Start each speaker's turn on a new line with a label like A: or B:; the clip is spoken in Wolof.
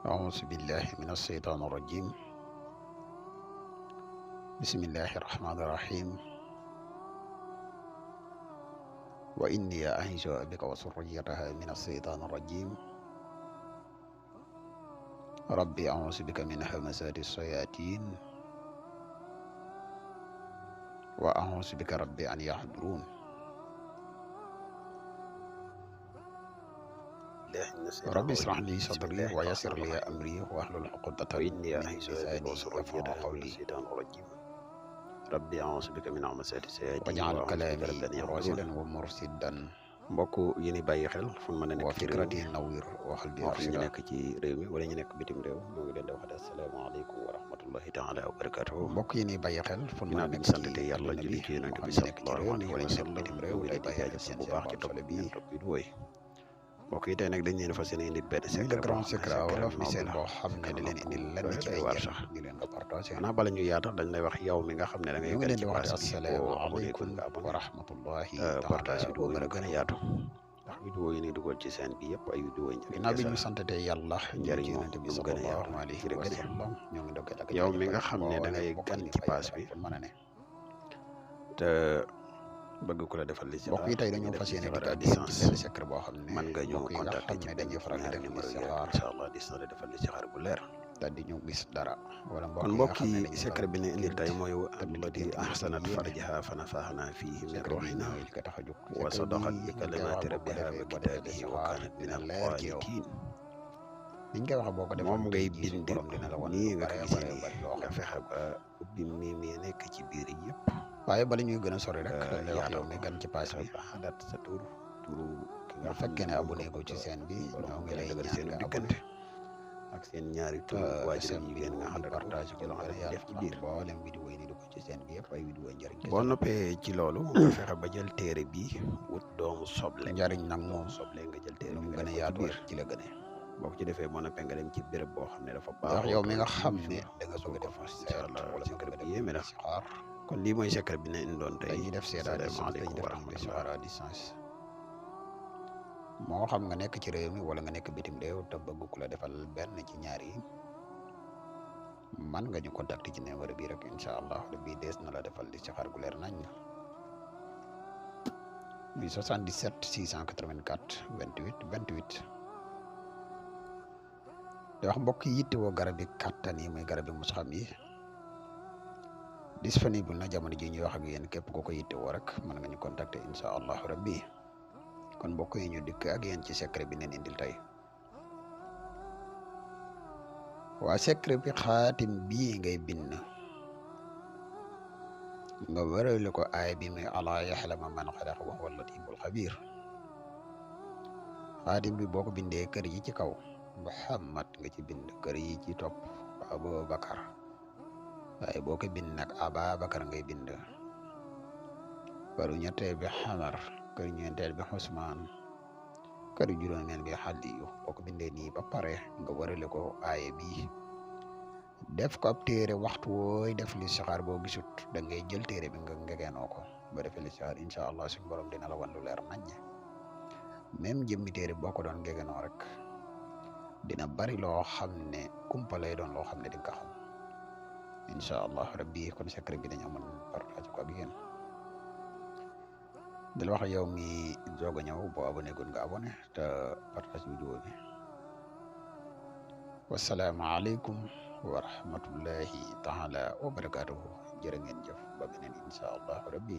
A: أعوذ بالله من الشيطان الرجيم. بسم الله الرحمن الرحيم. وإني أعيذ بك وذريتها من الشيطان الرجيم. ربي أعوذ بك من همزات الشياطين وأعوذ بك ربي أن يحضرون. ربي اشرح لي صدري ويسر لي أمري واحلل عقدة من لساني يفقهوا قولي.
B: rabbi a'uuzu bika min hamazaati sayaatiin
A: واجعل
B: wa a'uuzu bika
A: كلامي
B: rabbi an yahduruun.
A: راشدا ومرشدا
B: mbokk yi ni bàyyi xel fu mu mën a nekk ci réew
A: وفكرتي
B: mi
A: نوير وقلبي
B: moo xam ñu
A: أرشدا.
B: nekk ci réew mi wala ñu nekk bitim réew ñoo ngi leen di wax asalaamaaleykum wa rahmatullahi taala wa barakaatuhu.
A: mbokk yi ni bàyyi xel fu mu
B: ginnaaw bi
A: nekk
B: ñu sant te yàlla
A: àdduna
B: julli ci yonent
A: moo
B: bi
A: xam ne nekk ci
B: sallallahu
A: réew mi
B: alayhi
A: wala
B: wa
A: ñu nekk
B: sallam
A: bitim
B: ñoo
A: réew
B: ngi
A: lay
B: leen di
A: bàyyi xel
B: jaajëfal
A: seen
B: bu
A: seen
B: baax ci
A: bopp
B: topp
A: solo
B: bi
A: bii
B: ngeen topp bi du woy mbokk yi tey nag dañ leen fas yéene indi benn
A: muy
B: secret
A: le grand secret
B: secret
A: wolof bi
B: noble
A: seen
B: la
A: boo xam ne da leen indil lenn ci ay
B: waar
A: njëriñ
B: sax
A: di leen ko partagé.
B: xanaa bala ñu yaatal dañ lay wax yow mi nga xam ne da ngay
A: ñu ngi
B: gan
A: leen
B: ci
A: di wax
B: page
A: ne
B: bi boo abonné
A: asalaamaaleykum
B: nga
A: wa
B: abonné
A: rahmatullahi
B: partage
A: taala
B: vidéo
A: wa
B: yi mu gën a
A: barakatuh.
B: yaatu ndax vidéo yi ni dugal ci seen bi yëpp ay vidéo yi njëriñ
A: ginnaaw bi
B: kese
A: ñu
B: la.
A: santate yàlla
B: njëriñ
A: ci
B: moom
A: yonent bi
B: lu mu gën a yaatu
A: sallallahu alayhi
B: ci rek
A: wa
B: nga ne
A: sallam ñoo ngi ndokkeel ak
B: yow mi nga
A: jaajëfal
B: xam ne da ngay
A: mbokk
B: gan
A: yi ni
B: ci
A: bàyyi
B: page
A: xel
B: bi
A: fu mën a ne.
B: te bëgg ku la defal li ci
A: mbokk yi tey dañoo fas yéene dikk ak yéen ci benn secret boo xam ne
B: man nga ñëw
A: mbokk yi nga
B: contacter
A: xam
B: ci
A: ne
B: benn
A: dañuy faral di
B: ñaari
A: def
B: numéro yi
A: listixaar
B: incha allah di la defal li ci xaar bu leer.
A: te di ñu gis dara wala
B: kon
A: mbokk
B: mbokk
A: yi nga xam ne
B: yi
A: dañuy
B: secret bi ne indil tey mooy
A: te di
B: allati
A: diggante
B: ahsanat
A: yéene.
B: farjaha fa nafaxnaa fiihi min
A: secret bi
B: ruuhinaa
A: mooy li ko tax a jóg.
B: wa sadaqat bi
A: secret
B: kalimaati
A: bi ñu koy
B: rabbiha
A: wax
B: wa
A: boo ko defee
B: kitaabihi wa
A: listixaar
B: kaanat min
A: dina leer ci yow.
B: al-qaanitiin.
A: niñ koy waxee boo ko defee
B: moom ngay
A: ci suñu
B: bind
A: borom dina la wan
B: nii
A: lu
B: nga ko
A: bare
B: gisee
A: bare
B: nii
A: bari loo
B: nga
A: xam ne.
B: fexe ba ubbi mi nekk ci biir yëpp.
A: waaye bala ñuy gën a sori rek lay wax
B: yaatal
A: yow mi gan ci page bi
B: ba xalaat sa turu ki
A: bu fekkee ne abonné ko ci seen bi ñoo ngi lay ñaan
B: seen
A: nga abonné
B: diggante ak seen ñaari tur waajur
A: seen
B: jigéen nga xam ne
A: partage ko
B: ci loo xam ne def ci biir.
A: mboolem vidéo yi ni dugg ci seen bi yëpp ay vidéo njëriñ kese
B: boo noppee ci loolu nga fexe ba jël téere bi wut doomu soble.
A: njëriñ nag moom
B: soble nga jël téere
A: lu
B: bi
A: mu
B: nga
A: gën a
B: def ko ci
A: yaatu
B: biir.
A: ci la gënee.
B: boo ko ci defee boo noppee nga dem ci béréb boo xam ne dafa baax.
A: ndax yow mi nga xam ne da nga
B: soo
A: bëgg a
B: ko
A: def
B: fas
A: seet
B: incha allah
A: wala nga
B: secret
A: bëgg a
B: bi yéeme
A: def
B: la.
A: listixaar
B: kon lii mooy secret bi ne indoon tey.
A: dañuy def seet à distance dañuy def tam listixaar à distance. moo xam nga nekk ci réew mi wala nga nekk bitim réew te bëgg ku la defal benn ci ñaar yi man nga ñu contacter ci numéro bi rek incha allah bii dees na la defal listixaar gu leer nañ muy 77 684 28 28. di wax mbokk yi yittewoo garab yi kàttan yi muy garab yi musxam yi disponible na jamono ji ñuy wax ak yéen képp koo ko yittewoo rek mën nga ñu contacter incha allah rabbi kon mbokk yi ñu dikk ak yéen ci secret bi neen indil tey. waa secret bi xaatim bii ngay bind nga wërale ko aay bi muy alaa yaxlama man xalaq wa huwa latiful xabir. xaatim bi boo ko bindee kër yi ci kaw Muhammad nga ci bind kër yi ci topp Abubakar waaye boo ko bind nag Ababakar ngay bind këru ñetteel bi Xamar kër ñeenteel bi Usmaan kër juróomeel bi Xaliyu boo ko bindee nii ba pare nga wërale ko aaye bi def ko ab téere waxtu wooy def listixaar boo gisut da ngay jël téere bi nga ngegeenoo ko ba defee listixaar incha allah suñu borom dina la wan lu leer nañ même jëmmi téere boo ko doon ngegeenoo rek dina bari loo xam ne kumpa lay doon loo xam ne di nga ko xam incha allah rabbi kon secret bi dañu amoon partage ko ak yéen dal wax yow mi doog a ñëw boo abonné gun nga abonné te partage vidéo bi wasalaamaaleykum wa rahmatullahi taala wa barakatuhu jërë ngeen jëf ba beneen incha allah rabbi